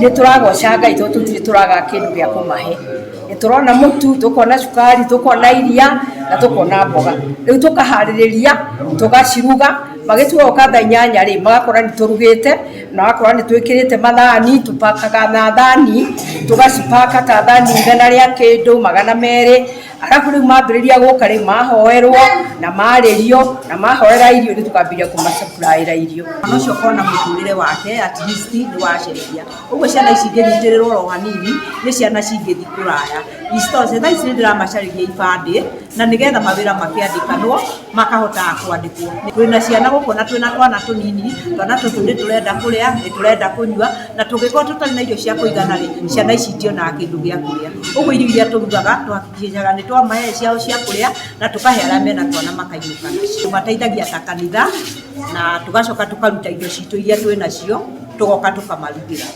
Nä tå ragoca Ngai tondå tå tirä tå raga kä ndå gä a kå mahe. Nä tå rona må tu, tå kona cukari, tå kona iria na tå kona mboga. Rä u tå kaharä rä ria tå gaciruga, magä thaa 8 rä magakora nä tå rugä te na magakorwo nä twä kä rä te mathani, tå pakaga na thani, tå gacipaka ta thani 100 rĩa kĩndũ 200. Arabu rĩu mambĩrĩria gũka rĩu mahoerwo na marĩrio na mahoera irio, rĩu tũkambĩrĩria kũmasupplyĩra irio. Mwana ũcio ũkona mũtũrĩre wake at least nĩ wacenjia. Ũguo ciana ici ingĩnyitĩrĩrwo oro hanini, nĩ ciana cingĩthiĩ kũraya. Isitoshe thaa ici nĩ ndĩramacarĩria ibandĩ na nĩgetha mawĩra makĩandĩkanwo makahotaga kwandĩkwo. Twĩna ciana gũkũ na twĩna twana tũnini, twana tũtũ nĩ tũrenda kũrĩa, nĩ tũrenda kũnyua, na tũngĩkorwo tũtarĩ na irio cia kũigana rĩ, ciana ici itionaga kĩndũ gĩa kũrĩa. Ũguo irio iria tũrugaga tũhakikishaga nĩ twamahe ciao cia kũrĩa na tũkahe arĩa mena twana makainũka nacio. Tũmateithagia ta kanitha na tũgacoka tũkaruta indo citũ iria twĩ nacio, tũgoka tũkamarugĩra.